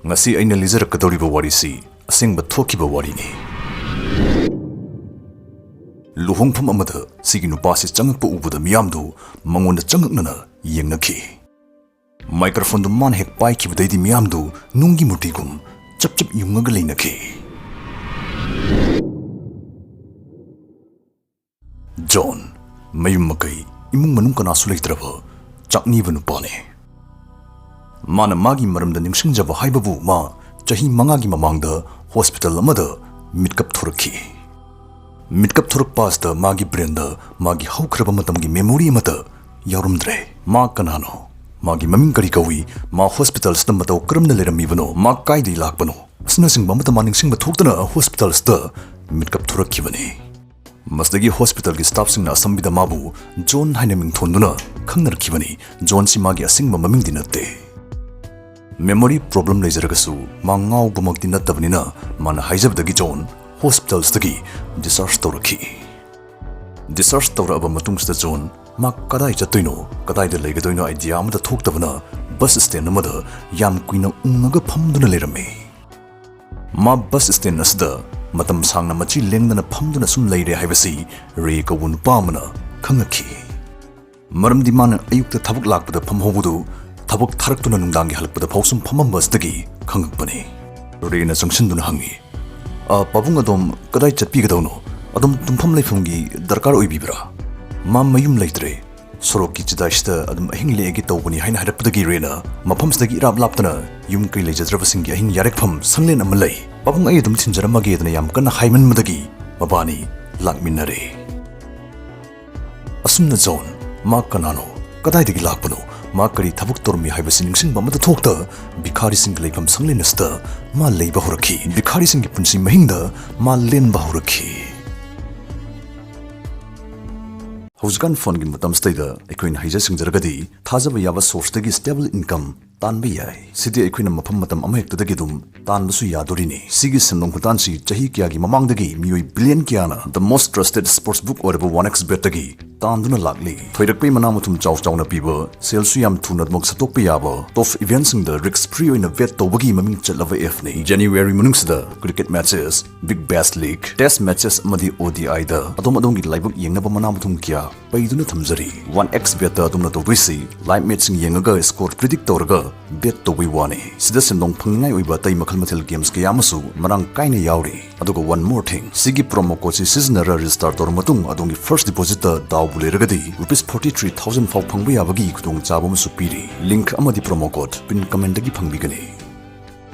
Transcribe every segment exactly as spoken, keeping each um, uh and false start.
ꯉꯁꯤ ꯑꯩꯅ ꯂꯤꯖꯔꯛꯀꯗꯧꯔꯤꯕ ꯋꯥꯔꯤꯁꯤ ꯑꯁꯦꯡꯕ ꯊꯣꯛꯈꯤꯕ ꯋꯥꯔꯤꯅꯤ꯫ ꯂꯨꯍꯣꯡꯐꯝ ꯑꯃꯗ ꯁꯤꯒꯤ ꯅꯨꯄꯥꯁꯤ ꯆꯪꯉꯛꯄ ꯎꯕꯗ ꯃꯤꯌꯥꯝꯗꯨ ꯃꯉꯣꯟꯗ ꯆꯪꯉꯛꯅꯅ ꯌꯦꯡꯅꯈꯤ꯫ ꯃꯥꯏꯀ꯭ꯔꯣꯐꯣꯟꯗꯨ ꯃꯥꯅ ꯍꯦꯛ ꯄꯥꯏꯈꯤꯕꯗꯩꯗꯤ ꯃꯤꯌꯥꯝꯗꯨ ꯅꯨꯡꯒꯤ ꯃꯨꯔꯇꯤꯒꯨꯝ ꯆꯞ ꯆꯞ ꯌꯨꯡꯉꯒ ꯂꯩꯅꯈꯤ꯫ ꯖꯣꯟ, ꯃꯌꯨꯝ ꯃꯀꯩ, ꯏꯃꯨꯡ ꯃꯅꯨꯡ ꯀꯅꯥꯁꯨ ꯂꯩꯇ꯭ꯔꯕ ꯆꯥꯛꯅꯤꯕ ꯅꯨꯄꯥꯅꯤ꯫ ꯃꯥꯅ ꯃꯥꯒꯤ ꯃꯔꯝꯗ ꯅꯤꯡꯁꯤꯡꯖꯕ ꯍꯥꯏꯕꯕꯨ ꯃꯥ ꯆꯍꯤ ꯃꯉꯥꯒꯤ ꯃꯃꯥꯡꯗ ꯍꯣꯁꯄꯤꯇꯥꯜ ꯑꯃꯗ ꯃꯤꯠꯀꯞ ꯊꯣꯔꯛꯈꯤ꯫ ꯃꯤꯠꯀꯞ ꯊꯣꯔꯛꯄ ꯑꯁꯤꯗ ꯃꯥꯒꯤ ꯕ꯭ꯔꯦꯟꯗ ꯃꯥꯒꯤ ꯍꯧꯈ꯭ꯔꯕ ꯃꯇꯝꯒꯤ ꯃꯦꯃꯣꯔꯤ ꯑꯃꯠꯇ ꯌꯥꯎꯔꯝꯗ꯭ꯔꯦ꯫ ꯃꯥ ꯀꯅꯥꯅꯣ? ꯃꯥꯒꯤ ꯃꯃꯤꯡ ꯀꯔꯤ ꯀꯧꯏ? ꯃꯥ ꯍꯣꯁꯄꯤꯇꯥꯜꯁꯤꯗ ꯃꯇꯧ ꯀꯔꯝꯅ ꯂꯩꯔꯝꯃꯤꯕꯅꯣ? ꯃꯥ ꯀꯥꯏꯗꯒꯤ ꯂꯥꯛꯄꯅꯣ? ꯑꯁꯤꯅꯆꯤꯡꯕ ꯑꯃꯠꯇ ꯃꯥ ꯅꯤꯡꯁꯤꯡꯕ ꯊꯣꯛꯇꯅ ꯍꯣꯁꯄꯤꯇꯥꯜꯁꯤꯗ ꯃꯤꯠꯀꯞ ꯊꯣꯔꯛꯈꯤꯕꯅꯤ꯫ ꯃꯁꯤꯗꯒꯤ ꯍꯣꯁꯄꯤꯇꯥꯜꯒꯤ ꯁ꯭ꯇꯥꯐꯁꯤꯡꯅ ꯑꯁꯝꯕꯤꯗ ꯃꯥꯕꯨ ꯖꯣꯟ ꯍꯥꯏꯅ ꯃꯤꯡꯊꯣꯟꯗꯨꯅ ꯈꯪꯅꯔꯛꯈꯤꯕꯅꯤ꯫ ꯖꯣꯟꯁꯤ ꯃꯥꯒꯤ ꯑꯁꯦꯡꯕ ꯃꯃꯤꯡꯗꯤ ꯅꯠꯇꯦ꯫ ꯃꯦꯃꯣꯔꯤ ꯄ꯭ꯔꯣꯕ꯭ꯂꯦꯝ ꯂꯩꯖꯔꯒꯁꯨ ꯃꯥ ꯉꯥꯎꯕꯃꯛꯇꯤ ꯅꯠꯇꯕꯅꯤꯅ ꯃꯥꯅ ꯍꯥꯏꯖꯕꯗꯒꯤ ꯖꯣꯟ ꯍꯣꯁꯄꯤꯇꯥꯜꯁꯤꯗꯒꯤ ꯗꯤꯁꯆꯥꯔꯖ ꯇꯧꯔꯛꯈꯤ꯫ ꯗꯤꯁꯆꯥꯔꯖ ꯇꯧꯔꯛꯑꯕ ꯃꯇꯨꯡꯁꯤꯗ ꯖꯣꯟ ꯃꯥ ꯀꯗꯥꯏ ꯆꯠꯇꯣꯏꯅꯣ, ꯀꯗꯥꯏꯗ ꯂꯩꯒꯗꯣꯏꯅꯣ ꯑꯥꯏꯗꯤꯌꯥ ꯑꯃꯗ ꯊꯣꯛꯇꯕꯅ ꯕꯁ ꯁ꯭ꯇꯦꯟ ꯑꯃꯗ ꯌꯥꯝ ꯀꯨꯏꯅ ꯎꯪꯉꯒ ꯐꯝꯗꯨꯅ ꯂꯩꯔꯝꯃꯤ꯫ ꯃꯥ ꯕꯁ ꯁ꯭ꯇꯦꯟ ꯑꯁꯤꯗ ꯃꯇꯝ ꯁꯥꯡꯅ ꯃꯆꯤ ꯂꯦꯡꯗꯅ ꯐꯝꯗꯨꯅ ꯁꯨꯝ ꯂꯩꯔꯦ ꯍꯥꯏꯕꯁꯤ ꯔꯦ ꯀꯧꯕ ꯅꯨꯄꯥ ꯑꯃꯅ ꯈꯪꯉꯛꯈꯤ꯫ ꯃꯔꯝꯗꯤ ꯃꯥꯅ ꯑꯌꯨꯛꯇ ꯊꯕꯛ ꯂꯥꯛꯄꯗ ꯐꯝꯍꯧꯕꯗꯨ ꯊꯕꯛ ꯊꯥꯔꯛꯇꯨꯅ ꯅꯨꯡꯗꯥꯡꯒꯤ ꯍꯜꯂꯛꯄꯗ ꯐꯥꯎ ꯁꯨꯝ ꯐꯝꯃꯝꯕ ꯑꯁꯤꯗꯒꯤ ꯈꯪꯉꯛꯄꯅꯤ꯫ ꯔꯦꯅ ꯆꯪꯁꯤꯟꯗꯨꯅ ꯍꯪꯉꯤ, "ꯑ, ꯄꯥꯕꯨꯡ ꯑꯗꯣꯝ ꯀꯗꯥꯏ ꯆꯠꯄꯤꯒꯗꯧꯅꯣ? ꯑꯗꯣꯝ ꯇꯨꯝꯐꯝ ꯂꯩꯐꯝꯒꯤ ꯗꯔꯀꯥꯔ ꯑꯣꯏꯕꯤꯕ꯭ꯔꯥ?" "ꯃꯥ ꯃꯌꯨꯝ ꯂꯩꯇ꯭ꯔꯦ꯫ ꯁꯣꯔꯣꯛꯀꯤ ꯆꯤꯗꯥꯏꯁꯤꯗ ꯑꯗꯨꯝ ꯑꯍꯤꯡ ꯂꯦꯛꯑꯒꯦ ꯇꯧꯕꯅꯤ" ꯍꯥꯏꯅ ꯍꯥꯏꯔꯛꯄꯗꯒꯤ ꯔꯦꯅ ꯃꯐꯝꯁꯤꯗꯒꯤ ꯏꯔꯥꯞ ꯂꯥꯞꯇꯅ ꯌꯨꯝ ꯀꯩ ꯂꯩꯖꯗ꯭ꯔꯕꯁꯤꯡꯒꯤ ꯑꯍꯤꯡ ꯌꯥꯔꯦꯛꯐꯝ ꯁꯪꯂꯦꯟ ꯑꯃ ꯂꯩ, "ꯄꯥꯕꯨꯡ ꯑꯩ ꯑꯗꯨꯝ ꯊꯤꯟꯖꯔꯝꯃꯒꯦꯗꯅ" ꯌꯥꯝ ꯀꯟꯅ ꯍꯥꯏꯃꯟꯕꯗꯒꯤ ꯃꯕꯥꯅꯤ ꯂꯥꯛꯃꯤꯟꯅꯔꯦ꯫ ꯑꯁꯨꯝꯅ ꯖꯣꯟ, ꯃꯥ ꯀꯅꯥꯅꯣ, ꯀꯗꯥꯏꯗꯒꯤ ꯂꯥꯛꯄꯅꯣ, ꯃꯥ ꯀꯔꯤ ꯊꯕꯛ ꯇꯧꯔꯝꯃꯤ ꯍꯥꯏꯕꯁꯤ ꯅꯤꯡꯁꯤꯡꯕ ꯑꯃꯠꯇ ꯊꯣꯛꯇ ꯚꯤꯈꯥꯔꯤꯁꯤꯡꯒꯤ ꯂꯩꯐꯝ ꯁꯪꯂꯦꯟ ꯑꯁꯤꯗ ꯃꯥ ꯂꯩꯕ ꯍꯧꯔꯛꯈꯤ꯫ ꯚꯤꯈꯥꯔꯤꯁꯤꯡꯒꯤ ꯄꯨꯟꯁꯤ ꯃꯍꯤꯡꯗ ꯃꯥ ꯂꯦꯟꯕ ꯍꯧꯔꯛꯈꯤ꯫ ꯍꯧꯖꯤꯛꯀꯥꯟ ꯐꯣꯟꯒꯤ ꯃꯇꯝꯁꯤꯗꯩꯗ ꯑꯩꯈꯣꯏꯅ ꯍꯩꯖ ꯁꯤꯡꯖꯔꯒꯗꯤ ꯊꯥꯖꯕ ꯌꯥꯕ ꯁꯣꯔꯁꯇꯒꯤ ꯁ꯭ꯇꯦꯕꯜ ꯏꯟꯀꯝ ꯇꯥꯟꯕ ꯌꯥꯏ꯫ ꯁꯤꯗꯤ ꯑꯩꯈꯣꯏꯅ ꯃꯐꯝ ꯃꯇꯝ ꯑꯃꯍꯦꯛꯇꯗꯒꯤ ꯑꯗꯨꯝ ꯇꯥꯟꯕꯁꯨ ꯌꯥꯗꯣꯔꯤꯅꯤ꯫ ꯁꯤꯒꯤ ꯁꯦꯟꯗꯣꯡ ꯈꯨꯇꯥꯟꯁꯤ ꯆꯍꯤ ꯀꯌꯥꯒꯤ ꯃꯃꯥꯡꯗꯒꯤ ꯃꯤꯑꯣꯏ ꯕꯤꯂꯤꯌꯟ ꯀꯌꯥꯅ the most trusted sports book ꯑꯣꯏꯔꯕ ꯋꯥꯟ ꯑꯦꯛꯁ ꯕꯦꯠꯇꯒꯤ ꯇꯥꯟꯗꯨꯅ ꯂꯥꯛꯂꯤ꯫ ꯊꯣꯏꯔꯛꯄꯩ ꯃꯅꯥ ꯃꯊꯨꯝ ꯆꯥꯎ ꯆꯥꯎꯅ ꯄꯤꯕ, ꯁꯦꯜꯁꯨ ꯌꯥꯝ ꯊꯨꯅ ꯑꯗꯨꯃꯛ ꯁꯠꯇꯣꯛꯄ ꯌꯥꯕ, ꯇꯣꯞ ꯏꯚꯦꯟꯠꯁꯤꯡꯗ ꯔꯤꯛꯁ ꯐ꯭ꯔꯤ ꯑꯣꯏꯅ ꯕꯦꯠ ꯇꯧꯕꯒꯤ ꯃꯃꯤꯡ ꯆꯠꯂꯕ ꯑꯦꯞꯅꯤ꯫ ꯖꯅꯨꯋꯥꯔꯤ ꯃꯅꯨꯡꯁꯤꯗ ꯀ꯭ꯔꯤꯀꯦꯠ ꯃꯦꯠꯆꯦꯁ, ꯕꯤꯛ ꯕꯦꯁ ꯂꯤꯛ, ꯇꯦꯁ ꯃꯦꯠꯆꯦꯁ ꯑꯃꯗꯤ ꯑꯣ ꯗꯤ ꯑꯥꯏꯗ ꯑꯗꯣꯝ ꯑꯗꯣꯝꯒꯤ ꯂꯥꯏꯕꯛ ꯌꯦꯡꯅꯕ ꯃꯅꯥ ꯃꯊꯨꯝ ꯀꯌꯥ ꯄꯩꯗꯨꯅ ꯊꯝꯖꯔꯤ꯫ ꯋꯥꯟ ꯑꯦꯛꯁ ꯕꯦꯠꯇ ꯑꯗꯣꯝꯅ ꯇꯧꯗꯣꯏꯁꯤ ꯂꯥꯏꯚ ꯃꯦꯠꯆꯁꯤꯡ ꯌꯦꯡꯉꯒ ꯁ꯭ꯀꯣꯔ ꯄ꯭ꯔꯤꯗꯤꯛ ꯇꯧꯔꯒ ꯕꯦꯠ ꯇꯧꯕꯩ ꯋꯥꯅꯤ꯫ ꯁꯤꯗ ꯁꯦꯟꯗꯣꯡ ꯐꯪꯅꯤꯡꯉꯥꯏ ꯑꯣꯏꯕ ꯑꯇꯩ ꯃꯈꯜ ꯃꯊꯦꯜ ꯒꯦꯝꯁ ꯀꯌꯥ ꯑꯃꯁꯨ ꯃꯔꯥꯡ ꯀꯥꯏꯅ ꯌꯥꯎꯔꯤ꯫ ꯑꯗꯨꯒ one more thing, ꯁꯤꯒꯤ ꯄ꯭ꯔꯣꯃꯣ ꯀꯣꯗꯁꯤ ꯁꯤꯖꯤꯟꯅꯔ ꯔꯦꯖꯤꯁꯇꯥꯔ ꯇꯧꯔ ꯃꯇꯨꯡ ꯑꯗꯣꯝꯒꯤ ꯐꯥꯔꯁ ꯗꯤꯄꯣꯖꯤꯠꯇ ꯗꯥꯎꯕꯨ ꯂꯩꯔꯒꯗꯤ ꯔꯨꯄꯤꯁ ꯐꯣꯔꯇꯤ ꯊ꯭ꯔꯤ ꯊꯥꯎꯖꯟ ꯐꯥꯎ ꯐꯪꯕ ꯌꯥꯕꯒꯤ ꯈꯨꯗꯣꯡꯆꯥꯕ ꯑꯃꯁꯨ ꯄꯤꯔꯤ꯫ ꯂꯤꯡꯛ ꯑꯃꯗꯤ ꯄ꯭ꯔꯣꯃꯣ ꯀꯣꯗ ꯄꯤꯟ ꯀꯃꯦꯟꯠꯇꯒꯤ ꯐꯪꯕꯤꯒꯅꯤ꯫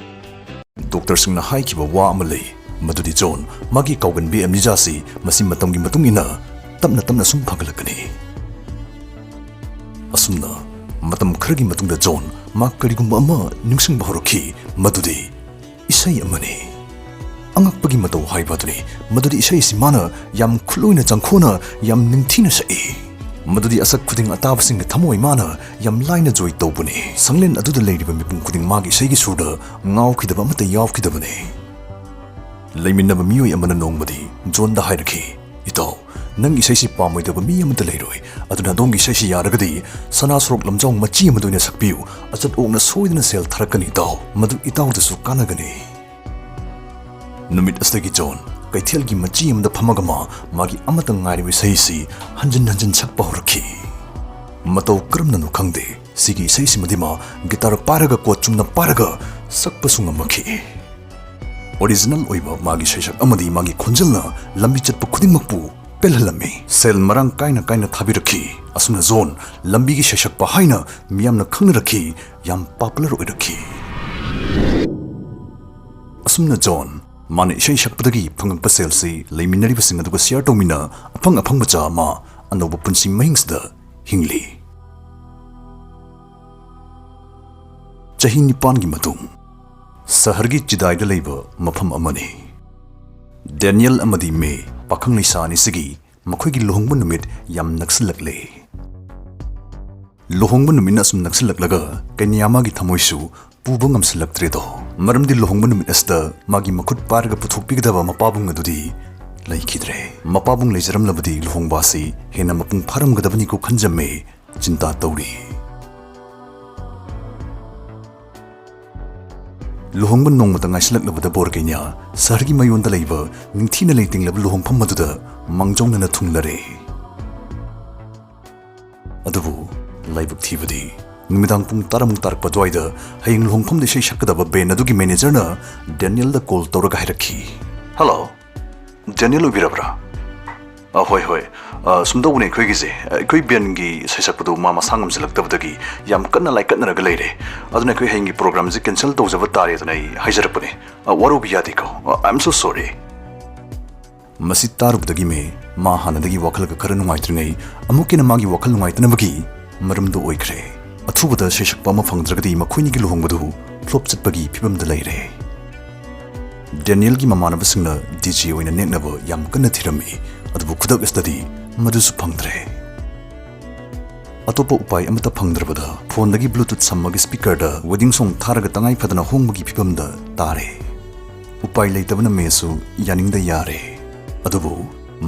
ꯗꯣꯛꯇꯔꯁꯤꯡꯅ ꯍꯥꯏꯈꯤꯕ ꯋꯥ ꯑꯃ ꯂꯩ, ꯃꯗꯨꯗꯤ ꯖꯣꯟ, ꯃꯥꯒꯤ ꯀꯥꯎꯒꯟꯕꯤ ꯑꯦꯝꯅꯤꯖꯥꯁꯤ ꯃꯁꯤ ꯃꯇꯝꯒꯤ ꯃꯇꯨꯡ ꯏꯟꯅ ꯇꯞꯅ ꯇꯞꯅ ꯁꯨꯝ ꯐꯒꯠꯂꯛꯀꯅꯤ꯫ ꯑꯁꯨꯝꯅ ꯃꯇꯝ ꯈꯔꯒꯤ ꯃꯇꯨꯡꯗ ꯖꯣꯟ ꯃꯥ ꯀꯔꯤꯒꯨꯝꯕ ꯑꯃ ꯅꯤꯡꯁꯤꯡꯕ ꯍꯧꯔꯛꯈꯤ, ꯃꯗꯨꯗꯤ ꯏꯁꯩ ꯑꯃꯅꯤ꯫ ꯑꯉꯛꯄꯒꯤ ꯃꯇꯧ ꯍꯥꯏꯕ ꯑꯗꯨꯅꯤ, ꯃꯗꯨꯗꯤ ꯏꯁꯩ ꯑꯁꯤ ꯃꯥꯅ ꯌꯥꯝ ꯈꯨꯠꯂꯣꯏꯅ ꯆꯪꯈꯣꯅ ꯌꯥꯝ ꯅꯤꯡꯊꯤꯅ ꯁꯛꯏ꯫ ꯃꯗꯨꯗꯤ ꯑꯁꯛ ꯈꯨꯗꯤꯡ ꯑꯇꯥꯕꯁꯤꯡꯒꯤ ꯊꯃꯣꯏ ꯃꯥꯅ ꯌꯥꯝ ꯂꯥꯏꯅ ꯖꯣꯏ ꯇꯧꯕꯅꯤ꯫ ꯁꯪꯂꯦꯟ ꯑꯗꯨꯗ ꯂꯩꯔꯤꯕ ꯃꯤꯄꯨꯝ ꯈꯨꯗꯤꯡ ꯃꯥꯒꯤ ꯏꯁꯩꯒꯤ ꯁꯨꯔꯗ ꯉꯥꯎꯈꯤꯗꯕ ꯑꯃꯠꯇ ꯌꯥꯎꯈꯤꯗꯕꯅꯤ꯫ ꯂꯩꯃꯤꯟꯅꯕ ꯃꯤꯑꯣꯏ ꯑꯃꯅ ꯅꯣꯡꯃꯗꯤ ꯖꯣꯟꯗ ꯍꯥꯏꯔꯛꯈꯤ, "ꯏꯇꯥꯎ, ꯅꯪ ꯏꯁꯩꯁꯤ ꯄꯥꯝꯃꯣꯏꯗꯕ ꯃꯤ ꯑꯃꯠꯇ ꯂꯩꯔꯣꯏ꯫ ꯑꯗꯨꯅ ꯑꯗꯣꯝꯒꯤ ꯏꯁꯩꯁꯤ ꯌꯥꯔꯒꯗꯤ ꯁꯅꯥ ꯁꯣꯔꯣꯛ ꯂꯝꯖꯥꯎ ꯃꯆꯤ ꯑꯃꯗ ꯑꯣꯏꯅ ꯁꯛꯄꯤꯌꯨ꯫ ꯑꯆꯠ ꯑꯣꯛꯅ ꯁꯣꯏꯗꯅ ꯁꯦꯜ ꯊꯥꯔꯛꯀꯅꯤ ꯏꯇꯥꯎ꯫ ꯃꯗꯨ ꯏꯇꯥꯎꯗꯁꯨ ꯀꯥꯟꯅꯒꯅꯤ"꯫ ꯅꯨꯃꯤꯠ ꯑꯁꯤꯗꯒꯤ ꯖꯣꯟ ꯀꯩꯊꯦꯜꯒꯤ ꯃꯆꯤ ꯑꯃꯗ ꯐꯝꯃꯒ ꯃꯥ ꯃꯥꯒꯤ ꯑꯃꯠꯇ ꯉꯥꯏꯔꯤꯕ ꯏꯁꯩꯁꯤ ꯍꯟꯖꯤꯟ ꯍꯟꯖꯤꯟ ꯁꯛꯄ ꯍꯧꯔꯛꯈꯤ꯫ ꯃꯇꯧ ꯀꯔꯝꯅꯅꯣ ꯈꯪꯗꯦ, ꯁꯤꯒꯤ ꯏꯁꯩꯁꯤꯃꯗꯤ ꯃꯥ ꯒꯤꯇꯥꯔ ꯄꯥꯏꯔꯒ ꯀꯣꯔꯗ ꯆꯨꯝꯅ ꯄꯥꯏꯔꯒ ꯁꯛꯄꯁꯨ ꯉꯝꯃꯛꯈꯤ꯫ ꯑꯣꯔꯤꯖꯤꯅꯦꯜ ꯑꯣꯏꯕ ꯃꯥꯒꯤ ꯁꯩꯁꯛ ꯑꯃꯗꯤ ꯃꯥꯒꯤ ꯈꯣꯟꯖꯦꯜꯅ ꯂꯝꯕꯤ ꯆꯠꯄ ꯈꯨꯗꯤꯡꯃꯛꯄꯨ ꯄꯦꯜꯍꯜꯂꯝꯃꯤ꯫ ꯁꯦꯜ ꯃꯔꯥꯡ ꯀꯥꯏꯅ ꯀꯥꯏꯅ ꯊꯥꯕꯤꯔꯛꯈꯤ꯫ ꯑꯁꯨꯝꯅ ꯖꯣꯟ ꯂꯝꯕꯤꯒꯤ ꯁꯩꯁꯛꯄ ꯍꯥꯏꯅ ꯃꯤꯌꯥꯝꯅ ꯈꯪꯅꯔꯛꯈꯤ, ꯌꯥꯝ ꯄꯣꯄꯨꯂꯔ ꯑꯣꯏꯔꯛꯈꯤ꯫ ꯑꯁꯨꯝꯅ ꯖꯣꯟ ꯃꯥꯅ ꯏꯁꯩ ꯁꯛꯄꯗꯒꯤ ꯐꯪꯂꯛꯄ ꯁꯦꯜꯁꯤ ꯂꯩꯃꯤꯟꯅꯔꯤꯕꯁꯤꯡ ꯑꯗꯨꯒ ꯁꯤꯌꯔ ꯇꯧꯃꯤꯟꯅ ꯑꯐꯪ ꯑꯐꯪꯕ ꯆꯥ ꯑꯃ ꯑꯅꯧꯕ ꯄꯨꯟꯁꯤ ꯃꯍꯤꯡꯁꯤꯗ ꯍꯤꯡꯂꯤ꯫ ꯆꯍꯤ ꯅꯤꯄꯥꯟꯒꯤ ꯃꯇꯨꯡ ꯁꯍꯔꯒꯤ ꯆꯤꯗꯥꯏꯗ ꯂꯩꯕ ꯃꯐꯝ ꯑꯃꯅꯤ꯫ ꯗꯦꯅꯤꯌꯦꯜ ꯑꯃꯗꯤ ꯃꯦ, ꯄꯥꯈꯪ ꯂꯩꯁꯥ ꯑꯅꯤꯁꯤꯒꯤ ꯃꯈꯣꯏꯒꯤ ꯂꯨꯍꯣꯡꯕ ꯅꯨꯃꯤꯠ ꯌꯥꯝ ꯅꯛꯁꯤꯜꯂꯛꯂꯦ꯫ ꯂꯨꯍꯣꯡꯕ ꯅꯨꯃꯤꯠꯅ ꯑꯁꯨꯝ ꯅꯛꯁꯤꯜꯂꯛꯂꯒ ꯀꯩꯅꯤꯌꯥꯃꯥꯒꯤ ꯊꯃꯣꯏꯁꯨ ꯄꯨꯕ ꯉꯝꯁꯤꯜꯂꯛꯇ꯭ꯔꯦꯗꯣ꯫ ꯃꯔꯝꯗꯤ ꯂꯨꯍꯣꯡꯕ ꯅꯨꯃꯤꯠ ꯑꯁꯤꯗ ꯃꯥꯒꯤ ꯃꯈꯨꯠ ꯄꯥꯏꯔꯒ ꯄꯨꯊꯣꯛꯄꯤꯒꯗꯕ ꯃꯄꯥꯕꯨꯡ ꯑꯗꯨꯗꯤ ꯂꯩꯈꯤꯗ꯭ꯔꯦ꯫ ꯃꯄꯥꯕꯨꯡ ꯂꯩꯖꯔꯝꯂꯕꯗꯤ ꯂꯨꯍꯣꯡꯕ ꯑꯁꯤ ꯍꯦꯟꯅ ꯃꯄꯨꯡ ꯐꯥꯔꯝꯒꯗꯕꯅꯤꯀꯣ ꯈꯟꯖꯝꯃꯦ ꯆꯤꯟꯇꯥ ꯇꯧꯔꯤ꯫ ꯂꯨꯍꯣꯡꯕ ꯅꯣꯡꯃꯇ ꯉꯥꯏꯁꯤꯜꯂꯛꯂꯕꯗ ꯕꯣꯔ ꯀꯩꯅꯥ ꯁꯍꯔꯒꯤ ꯃꯌꯣꯟꯗ ꯂꯩꯕ ꯅꯤꯡꯊꯤꯅ ꯂꯩꯇꯦꯡꯂꯕ ꯂꯨꯍꯣꯡꯐꯝ ꯑꯗꯨꯗ ꯃꯥꯡꯖꯧꯅꯅ ꯊꯨꯡꯂꯔꯦ꯫ ꯑꯗꯨꯕꯨ ꯂꯥꯏꯕꯛ ꯊꯤꯕꯗꯤ ꯅꯨꯃꯤꯗꯥꯡ ꯄꯨꯡ ꯇꯔꯥꯃꯨꯛ ꯇꯥꯔꯛꯄ ꯑꯗꯨꯋꯥꯏꯗ ꯍꯌꯦꯡ ꯂꯨꯍꯣꯡꯐꯝꯗ ꯏꯁꯩ ꯁꯛꯀꯗꯕ ꯕꯦꯟ ꯑꯗꯨꯒꯤ ꯃꯦꯅꯦꯖꯔꯅ ꯗꯦꯅꯤꯌꯦꯜꯗ ꯀꯣꯜ ꯇꯧꯔꯒ ꯍꯥꯏꯔꯛꯈꯤ꯫ "ꯍꯜꯂꯣ, ꯗꯦꯅꯤꯌꯦꯜ ꯑꯣꯏꯕꯤꯔꯕ꯭ꯔꯥ?" "ꯑ, ꯍꯣꯏ, ꯍꯣꯏ꯫ ꯑ, ꯁꯨꯝ ꯇꯧꯕꯅꯦ, ꯑꯩꯈꯣꯏꯒꯤꯁꯦ, ꯑꯩꯈꯣꯏ ꯕꯦꯟꯒꯤ ꯏꯁꯩ ꯁꯛꯄꯗꯨ ꯃꯥ ꯃꯁꯥ ꯉꯝꯁꯤꯜꯂꯛꯇꯕꯗꯒꯤ ꯌꯥꯝ ꯀꯟꯅ ꯂꯥꯏꯀꯠꯅꯔꯒ ꯂꯩꯔꯦ꯫ ꯑꯗꯨꯅ ꯑꯩꯈꯣꯏ ꯍꯌꯦꯡꯒꯤ ꯄ꯭ꯔꯣꯒ꯭ꯔꯥꯝꯁꯦ ꯀꯦꯟꯁꯦꯜ ꯇꯧꯖꯕ ꯇꯥꯔꯦꯗꯅ ꯑꯩ ꯍꯥꯏꯖꯔꯛꯄꯅꯦ꯫ ꯑ, ꯋꯥꯔꯧꯕꯤ ꯌꯥꯗꯦꯀꯣ꯫ ꯑ, I am so sorry." ꯃꯁꯤ ꯇꯥꯔꯨꯕꯗꯒꯤ ꯃꯦ ꯃꯥ ꯍꯥꯟꯅꯗꯒꯤ ꯋꯥꯈꯜꯒ ꯈꯔ ꯅꯨꯡꯉꯥꯏꯇ꯭ꯔꯤꯉꯩ ꯑꯃꯨꯛꯀ ꯍꯦꯟꯅ ꯃꯥꯒꯤ ꯋꯥꯈꯜ ꯅꯨꯡꯉꯥꯏꯇꯅꯕꯒꯤ ꯃꯔꯝꯗꯣ ꯑꯣꯏꯈ꯭ꯔꯦ꯫ ꯑꯊꯨꯕꯗ ꯁꯩꯁꯛꯄ ꯑꯃ ꯐꯪꯗ꯭ꯔꯒꯗꯤ ꯃꯈꯣꯏꯅꯤꯒꯤ ꯂꯨꯍꯣꯡꯕꯗꯨ ꯐ꯭ꯂꯣꯞ ꯆꯠꯄꯒꯤ ꯐꯤꯕꯝꯗ ꯂꯩꯔꯦ꯫ ꯗꯦꯅꯤꯌꯦꯜꯒꯤ ꯃꯃꯥꯟꯅꯕꯁꯤꯡꯅ ꯗꯤ ꯖꯦ ꯑꯣꯏꯅ ꯅꯦꯛꯅꯕ ꯌꯥꯝ ꯀꯟꯅ ꯊꯤꯔꯝꯃꯤ, ꯑꯗꯨꯕꯨ ꯈꯨꯗꯛ ꯑꯁꯤꯗꯗꯤ ꯃꯗꯨꯁꯨ ꯐꯪꯗ꯭ꯔꯦ꯫ ꯑꯇꯣꯞꯄ ꯎꯄꯥꯏ ꯑꯃꯠꯇ ꯐꯪꯗ꯭ꯔꯕꯗ ꯐꯣꯟꯗꯒꯤ ꯕ꯭ꯂꯨꯇꯨꯠ ꯁꯝꯃꯒ ꯁ꯭ꯄꯤꯀꯔꯗ ꯋꯦꯗꯤꯡ ꯁꯣꯡ ꯊꯥꯔꯒ ꯇꯉꯥꯏ ꯐꯗꯅ ꯍꯣꯡꯕꯒꯤ ꯐꯤꯕꯝꯗ ꯇꯥꯔꯦ꯫ ꯎꯄꯥꯏ ꯂꯩꯇꯕꯅ ꯃꯦꯁꯨ ꯌꯥꯅꯤꯡꯗ ꯌꯥꯔꯦ꯫ ꯑꯗꯨꯕꯨ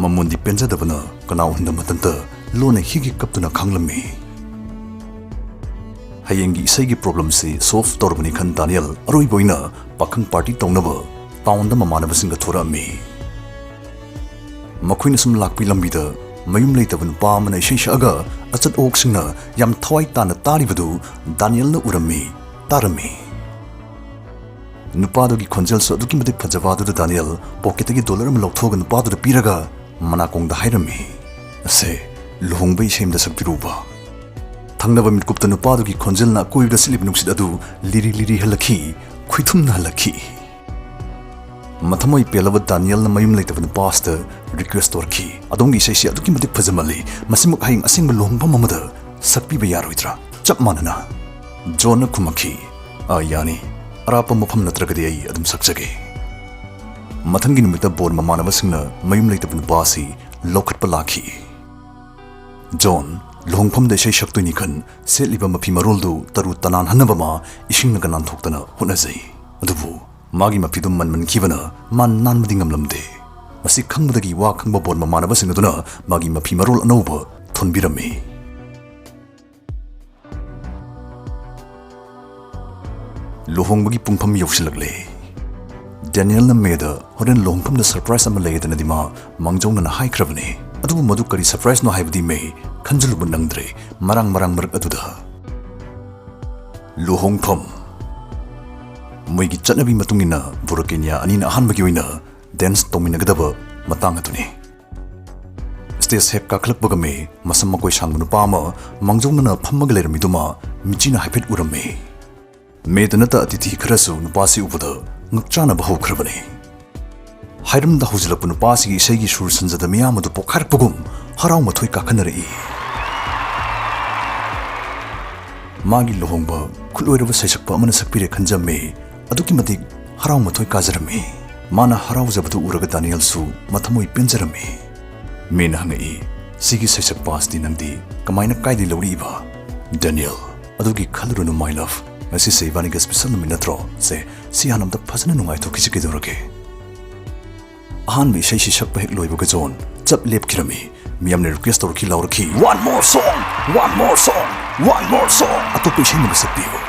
ꯃꯃꯣꯟꯗꯤ ꯄꯦꯟꯖꯗꯕꯅ ꯀꯅꯥ ꯎꯍꯟꯗ ꯃꯊꯟꯇ ꯂꯣꯟꯅ ꯍꯤꯒꯤ ꯀꯞꯇꯨꯅ ꯈꯥꯡꯂꯝꯃꯤ꯫ ꯍꯌꯦꯡꯒꯤ ꯏꯁꯩꯒꯤ ꯄ꯭ꯔꯣꯕ꯭ꯂꯦꯝꯁꯤ ꯁꯣꯜꯚ ꯇꯧꯔꯕꯅꯤ ꯈꯟ ꯗꯥꯅꯤꯌꯦꯜ ꯑꯔꯣꯏꯕ ꯑꯣꯏꯅ ꯄꯥꯈꯪ ꯄꯥꯔꯇꯤ ꯇꯧꯅꯕ ꯇꯥꯎꯟꯗ ꯃꯃꯥꯟꯅꯕꯁꯤꯡꯒ ꯊꯣꯔꯛꯑꯝꯃꯤ꯫ ꯃꯈꯣꯏꯅ ꯁꯨꯝ ꯂꯥꯛꯄꯒꯤ ꯂꯝꯕꯤꯗ ꯃꯌꯨꯝ ꯂꯩꯇꯕ ꯅꯨꯄꯥ ꯑꯃꯅ ꯏꯁꯩ ꯁꯛꯑꯒ ꯑꯆꯠ ꯑꯋꯣꯛꯁꯤꯡꯅ ꯌꯥꯝ ꯊꯋꯥꯏ ꯇꯥꯅ ꯇꯥꯔꯤꯕꯗꯨ ꯗꯥꯅꯤꯌꯦꯜꯅ ꯎꯔꯝꯃꯤ, ꯇꯥꯔꯝꯃꯤ꯫ ꯅꯨꯄꯥꯗꯨꯒꯤ ꯈꯣꯟꯖꯦꯜꯁꯨ ꯑꯗꯨꯛꯀꯤ ꯃꯇꯤꯛ ꯐꯖꯕ ꯑꯗꯨꯗ ꯗꯥꯅꯤꯌꯦꯜ ꯄꯣꯀꯦꯠꯇꯒꯤ ꯗꯣꯂꯔ ꯑꯃ ꯂꯧꯊꯣꯛꯑꯒ ꯅꯨꯄꯥꯗꯨꯗ ꯄꯤꯔꯒ ꯃꯅꯥꯀꯣꯡꯗ ꯍꯥꯏꯔꯝꯃꯤ, "ꯑꯁꯦ, ꯂꯨꯍꯣꯡꯕ ꯏꯁꯩ ꯑꯃꯗ ꯁꯛꯄꯤꯔꯨꯕ꯫" ꯊꯪꯅꯕ ꯃꯤꯠꯀꯨꯞꯇ ꯅꯨꯄꯥꯗꯨꯒꯤ ꯈꯣꯟꯖꯦꯜꯅ ꯑꯀꯣꯏꯕꯗ ꯁꯤꯠꯂꯤꯕ ꯅꯨꯡꯁꯤꯠ ꯑꯗꯨ ꯂꯤꯔꯤ ꯂꯤꯔꯤ ꯍꯜꯂꯛꯈꯤ, ꯈꯨꯏꯊꯨꯝꯅ ꯍꯜꯂꯛꯈꯤ꯫ ꯃꯊꯃꯣꯏ ꯄꯦꯜꯂꯕ ꯗꯥꯅꯤꯌꯦꯜꯅ ꯃꯌꯨꯝ ꯂꯩꯇꯕ ꯅꯨꯄꯥ ꯑꯁꯤꯗ ꯔꯤꯀ꯭ꯋꯦꯁ ꯇꯧꯔꯛꯈꯤ, "ꯑꯗꯣꯝꯒꯤ ꯏꯁꯩꯁꯤ ꯑꯗꯨꯛꯀꯤ ꯃꯇꯤꯛ ꯐꯖꯃꯜꯂꯤ, ꯃꯁꯤꯃꯛ ꯍꯌꯦꯡ ꯑꯁꯦꯡꯕ ꯂꯨꯍꯣꯡꯐꯝ ꯑꯃꯗ ꯁꯛꯄꯤꯕ ꯌꯥꯔꯣꯏꯗ꯭ꯔꯥ?" ꯆꯞ ꯃꯥꯟꯅꯅ ꯖꯣꯟꯅ ꯈꯨꯝꯃꯛꯈꯤ, "ꯑ, ꯌꯥꯅꯤ, ꯑꯔꯥꯞꯄ ꯃꯐꯝ ꯅꯠꯇ꯭ꯔꯒꯗꯤ ꯑꯩ ꯑꯗꯨꯝ ꯁꯛꯆꯒꯦ꯫" ꯃꯊꯪꯒꯤ ꯅꯨꯃꯤꯠꯇ ꯕꯣꯔ ꯃꯃꯥꯟꯅꯕꯁꯤꯡꯅ ꯃꯌꯨꯝ ꯂꯩꯇꯕ ꯅꯨꯄꯥ ꯑꯁꯤ ꯂꯧꯈꯠꯄ ꯂꯥꯛꯈꯤ꯫ ꯖꯣꯟ, ꯂꯨꯍꯣꯡꯐꯝꯗ ꯏꯁꯩ ꯁꯛꯇꯣꯏꯅꯤ ꯈꯟ ꯁꯦꯠꯂꯤꯕ ꯃꯐꯤ ꯃꯔꯣꯜꯗꯨ ꯇꯔꯨ ꯇꯅꯥꯟꯍꯟꯅꯕ ꯃꯥ ꯏꯁꯤꯡꯅꯒ ꯅꯥꯟꯊꯣꯛꯇꯅ ꯍꯣꯠꯅꯖꯩ꯫ ꯑꯗꯨꯕꯨ ꯃꯥꯒꯤ ꯃꯐꯤꯗꯨ ꯃꯟꯃꯟꯈꯤꯕꯅ ꯃꯥ ꯅꯥꯟꯕꯗꯤ ꯉꯝꯂꯝꯗꯦ꯫ ꯃꯁꯤ ꯈꯪꯕꯗꯒꯤ ꯋꯥ ꯈꯪꯕ ꯕꯣꯔ ꯃꯃꯥꯟꯅꯕꯁꯤꯡ ꯑꯗꯨꯅ ꯃꯥꯒꯤ ꯃꯐꯤ ꯃꯔꯣꯜ ꯑꯅꯧꯕ ꯊꯣꯟꯕꯤꯔꯝꯃꯤ꯫ ꯂꯨꯍꯣꯡꯕꯒꯤ ꯄꯨꯡꯐꯝ ꯌꯧꯁꯤꯜꯂꯛꯂꯦ꯫ ꯗꯦꯅꯤꯌꯦꯜꯅ ꯃꯦꯗ ꯍꯣꯔꯦꯟ ꯂꯨꯍꯣꯡꯐꯝꯗ ꯁꯔꯄ꯭ꯔꯥꯏꯖ ꯑꯃ ꯂꯩ ꯑꯗꯨꯅꯗꯤ ꯃꯥ ꯃꯥꯡꯖꯧꯅꯅ ꯍꯥꯏꯈ꯭ꯔꯕꯅꯤ꯫ ꯑꯗꯨꯕꯨ ꯃꯗꯨ ꯀꯔꯤ ꯁꯔꯄ꯭ꯔꯥꯏꯖꯅꯣ ꯍꯥꯏꯕꯗꯤ ꯃꯦ ꯈꯟꯖꯤꯜꯂꯨꯕ ꯅꯪꯗ꯭ꯔꯦ꯫ ꯃꯔꯥꯡ ꯃꯔꯥꯡ ꯃꯔꯛ ꯑꯗꯨꯗ ꯂꯨꯍꯣꯡꯐꯝ꯫ ꯃꯣꯏꯒꯤ ꯆꯠꯅꯕꯤ ꯃꯇꯨꯡ ꯏꯟꯅ ꯕꯨꯔꯀꯦꯅꯤꯌꯥ ꯑꯅꯤꯅ ꯑꯍꯥꯟꯕꯒꯤ ꯑꯣꯏꯅ ꯗꯦꯟꯁ ꯇꯧꯃꯤꯟꯅꯒꯗꯕ ꯃꯇꯥꯡ ꯑꯗꯨꯅꯤ꯫ ꯁ꯭ꯇꯦꯖ ꯍꯦꯛ ꯀꯥꯈꯠꯂꯛꯄꯒ ꯃꯦ ꯃꯁꯝ ꯃꯀꯣꯏ ꯁꯥꯡꯕ ꯅꯨꯄꯥ ꯑꯃ ꯃꯥꯡꯖꯧꯅꯅ ꯐꯝꯃꯒ ꯂꯩꯔꯝꯃꯤꯗꯨꯃ ꯃꯤꯆꯤꯅ ꯍꯥꯏꯐꯦꯠ ꯎꯔꯝꯃꯤ꯫ ꯃꯦꯗ ꯅꯠꯇ ꯑꯇꯤꯊꯤ ꯈꯔꯁꯨ ꯅꯨꯄꯥꯁꯤ ꯎꯕꯗ ꯉꯛꯆꯥꯅꯕ ꯍꯧꯈ꯭ꯔꯕꯅꯤ꯫ ꯍꯥꯏꯔꯝꯗ ꯍꯧꯖꯤꯜꯂꯛꯄ ꯅꯨꯄꯥꯁꯤꯒꯤ ꯏꯁꯩꯒꯤ ꯁꯨꯔ ꯁꯟꯖꯗ ꯃꯤꯌꯥꯝ ꯑꯗꯨ ꯄꯣꯛꯈꯥꯏꯔꯛꯄꯒꯨꯝ ꯍꯔꯥꯎ ꯃꯊꯣꯏ ꯀꯥꯈꯠꯅꯔꯛꯏ꯫ ꯃꯥꯒꯤ ꯂꯨꯍꯣꯡꯕ ꯈꯨꯠꯂꯣꯏꯔꯕ ꯁꯩꯁꯛꯄ ꯑꯃꯅ ꯁꯛꯄꯤꯔꯦ ꯈꯟꯖꯝꯃꯤ꯫ ꯑꯗꯨꯛꯀꯤ ꯃꯇꯤꯛ ꯍꯔꯥꯎ ꯃꯊꯣꯏ ꯀꯥꯖꯔꯝꯃꯤ꯫ ꯃꯥꯅ ꯍꯔꯥꯎꯖꯕꯗꯨ ꯎꯔꯒ ꯗꯥꯅꯤꯌꯦꯜꯁꯨ ꯃꯊꯃꯣꯏ ꯄꯦꯟꯖꯔꯝꯃꯤ꯫ ꯃꯦꯅ ꯍꯪꯉꯛꯏ, "ꯁꯤꯒꯤ ꯁꯩꯁꯛꯄ ꯑꯁꯤꯗꯤ ꯅꯪꯗꯤ ꯀꯃꯥꯏꯅ ꯀꯥꯏꯗꯩ ꯂꯧꯔꯛꯏꯕ?" ꯗꯦꯅꯤꯌꯦꯜ, "ꯑꯗꯨꯒꯤ ꯈꯜꯂꯨꯔꯅꯨ, my love꯫ ꯉꯁꯤꯁꯦ ꯏꯕꯥꯅꯤꯒꯤ ꯁ꯭ꯄꯦꯁꯦꯜ ꯅꯨꯃꯤꯠ ꯅꯠꯇ꯭ꯔꯣ? ꯁꯦ, ꯁꯤ ꯍꯥꯟꯅ ꯑꯝꯇ ꯐꯖꯅ ꯅꯨꯡꯉꯥꯏꯊꯣꯛꯈꯤꯁꯤ ꯀꯩꯗꯧꯔꯒꯦ?" ꯑꯍꯥꯟꯕ ꯏꯁꯩꯁꯤ ꯁꯛꯄ ꯍꯦꯛ ꯂꯣꯏꯕꯒ ꯖꯣꯟ ꯆꯞ ꯂꯦꯞꯈꯤꯔꯝꯃꯤ꯫ ꯃꯤꯌꯥꯝꯅ ꯔꯤꯀ꯭ꯋꯦꯁ ꯇꯧꯔꯛꯈꯤ, ꯂꯥꯎꯔꯛꯈꯤ, "One more song! One more song! One more song! ꯑꯇꯣꯞꯄ ꯏꯁꯩ ꯑꯃꯒ ꯁꯛꯄꯤꯌꯨ!"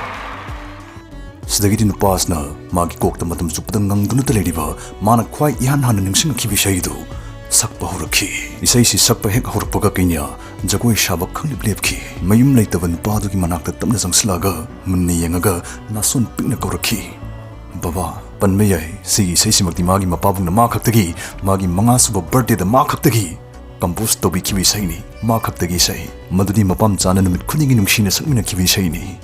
ꯁꯤꯗꯒꯤꯗꯤ ꯅꯨꯄꯥꯁꯤꯅ ꯃꯥꯒꯤ ꯀꯣꯛꯇ ꯃꯇꯝ ꯆꯨꯞꯄꯗ ꯉꯪꯗꯨꯅꯇ ꯂꯩꯔꯤꯕ, ꯃꯥꯅ ꯈ꯭ꯋꯥꯏ ꯏꯍꯥꯟ ꯍꯥꯟꯅ ꯅꯤꯡꯁꯤꯡꯉꯛꯈꯤꯕ ꯏꯁꯩꯗꯨ ꯁꯛꯄ ꯍꯧꯔꯛꯈꯤ꯫ ꯏꯁꯩꯁꯤ ꯁꯛꯄ ꯍꯦꯛ ꯍꯧꯔꯛꯄꯒ ꯀꯩꯅ꯭ꯌꯥ ꯖꯒꯣꯏ ꯁꯥꯕ ꯈꯪꯂꯦꯞ ꯂꯦꯞꯈꯤ꯫ ꯃꯌꯨꯝ ꯂꯩꯇꯕ ꯅꯨꯄꯥ ꯑꯗꯨꯒꯤ ꯃꯅꯥꯛꯇ ꯇꯞꯅ ꯆꯪꯁꯤꯜꯂꯛꯑꯒ ꯃꯨꯟꯅ ꯌꯦꯡꯉꯒ ꯅꯥꯁꯣꯟ ꯄꯤꯛꯅ ꯀꯧꯔꯛꯈꯤ, "ꯕꯕꯥ!" ꯄꯟꯕ ꯌꯥꯏ, ꯁꯤꯒꯤ ꯏꯁꯩꯁꯤꯃꯛꯇꯤ ꯃꯥꯒꯤ ꯃꯄꯥꯕꯨꯡꯅ ꯃꯥ ꯈꯛꯇꯒꯤ, ꯃꯥꯒꯤ ꯃꯉꯥꯁꯨꯕ ꯕꯔꯊꯗꯦꯗ ꯃꯥ ꯈꯛꯇꯒꯤ ꯀꯝꯄꯣꯖ ꯇꯧꯕꯤꯈꯤꯕ ꯏꯁꯩꯅꯤ, ꯃꯥ ꯈꯛꯇꯒꯤ ꯏꯁꯩ꯫ ꯃꯗꯨꯗꯤ ꯃꯄꯥꯝ ꯆꯥꯅ ꯅꯨꯃꯤꯠ ꯈꯨꯗꯤꯡꯒꯤ ꯅꯨꯡꯁꯤꯅ ꯁꯛꯃꯤꯟꯅꯈꯤꯕ ꯏꯁꯩꯅꯤ꯫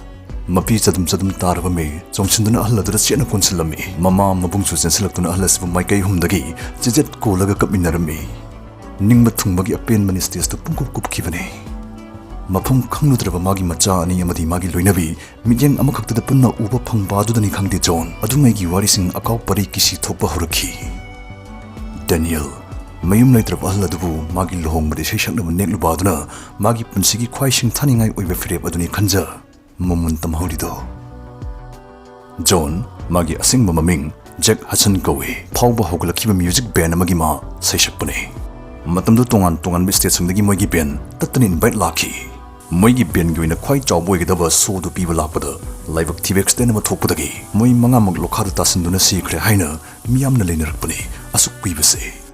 ꯃꯄꯤ ꯆꯗꯨꯝ ꯆꯗꯨꯝ ꯇꯥꯔꯕ ꯃꯦ ꯆꯣꯡꯁꯤꯟꯗꯨꯅ ꯑꯍꯜ ꯑꯗꯨꯗ ꯆꯦꯠꯅ ꯀꯣꯟꯁꯤꯜꯂꯝꯃꯤ꯫ ꯃꯃꯥ ꯃꯕꯨꯡꯁꯨ ꯆꯦꯟꯁꯤꯜꯂꯛꯇꯨꯅ ꯑꯍꯜ ꯑꯁꯤꯕꯨ ꯃꯥꯏꯀꯩ ꯑꯍꯨꯝꯗꯒꯤ ꯆꯦꯖꯦꯠ ꯀꯣꯜꯂꯒ ꯀꯞꯃꯤꯟꯅꯔꯝꯃꯤ꯫ ꯅꯤꯡꯕ ꯊꯨꯡꯕꯒꯤ ꯑꯄꯦꯟꯕꯅ ꯁ꯭ꯇꯦꯖꯇꯨ ꯄꯨꯡꯀꯨꯞ ꯀꯨꯞꯈꯤꯕꯅꯤ꯫ ꯃꯐꯝ ꯈꯪꯂꯨꯗ꯭ꯔꯕ ꯃꯥꯒꯤ ꯃꯆꯥ ꯑꯅꯤ ꯑꯃꯗꯤ ꯃꯥꯒꯤ ꯂꯣꯏꯅꯕꯤ ꯃꯤꯠꯌꯦꯡ ꯑꯃꯈꯛꯇꯗ ꯄꯨꯟꯅ ꯎꯕ ꯐꯪꯕ ꯑꯗꯨꯗꯅꯤ ꯈꯪꯗꯦ, ꯖꯣꯟ ꯑꯗꯨꯉꯩꯒꯤ ꯋꯥꯔꯤꯁꯤꯡ ꯑꯀꯥꯎ ꯄꯔꯩ ꯀꯤꯁꯤ ꯊꯣꯛꯄ ꯍꯧꯔꯛꯈꯤ꯫ ꯗꯦꯅꯤꯌꯦꯜ, ꯃꯌꯨꯝ ꯂꯩꯇ꯭ꯔꯕ ꯑꯍꯜ ꯑꯗꯨꯕꯨ ꯃꯥꯒꯤ ꯂꯨꯍꯣꯡꯕꯗ ꯏꯁꯩ ꯁꯛꯅꯕ ꯅꯦꯛꯂꯨꯕ ꯑꯗꯨꯅ ꯃꯥꯒꯤ ꯄꯨꯟꯁꯤꯒꯤ ꯈ꯭ꯋꯥꯏ ꯁꯤꯡꯊꯥꯅꯤꯡꯉꯥꯏ ꯑꯣꯏꯕ ꯐꯤꯔꯦꯞ ꯑꯗꯨꯅꯤ ꯈꯟꯖ ꯃꯃꯨꯟ ꯇꯝꯍꯧꯔꯤꯗꯣ꯫ ꯖꯣꯟ, ꯃꯥꯒꯤ ꯑꯁꯦꯡꯕ ꯃꯃꯤꯡ ꯖꯦꯛ ꯍꯗꯁꯟ ꯀꯧꯏ, ꯐꯥꯎꯕ ꯍꯧꯒꯠꯂꯛꯈꯤꯕ ꯃ꯭ꯌꯨꯖꯤꯛ ꯕꯦꯟ ꯑꯃꯒꯤ ꯃꯥ ꯁꯩꯁꯛꯄꯅꯤ꯫ ꯃꯇꯝꯗꯨ ꯇꯣꯉꯥꯟ ꯇꯣꯉꯥꯟꯕ ꯁ꯭ꯇꯦꯠꯁꯤꯡꯗꯒꯤ ꯃꯣꯏꯒꯤ ꯕꯦꯟ ꯇꯠꯇꯅ ꯏꯟꯚꯥꯏꯠ ꯂꯥꯛꯈꯤ꯫ ꯃꯣꯏꯒꯤ ꯕꯦꯟꯒꯤ ꯑꯣꯏꯅ ꯈ꯭ꯋꯥꯏ ꯆꯥꯎꯕ ꯑꯣꯏꯒꯗꯕ ꯁꯣꯗꯨ ꯄꯤꯕ ꯂꯥꯛꯄꯗ ꯂꯥꯏꯕꯛ ꯊꯤꯕ ꯑꯦꯛꯁꯤꯗꯦꯟ ꯑꯃ ꯊꯣꯛꯄꯗꯒꯤ ꯃꯣꯏ ꯃꯉꯥꯃꯛ ꯂꯣꯈꯥꯗ ꯇꯥꯁꯤꯟꯗꯨꯅ ꯁꯤꯈ꯭ꯔꯦ ꯍꯥꯏꯅ ꯃꯤꯌꯥꯝꯅ ꯂꯩꯅꯔꯛꯄꯅꯤ꯫ ꯑꯁꯨꯛ ꯀꯨꯏꯕꯁꯦ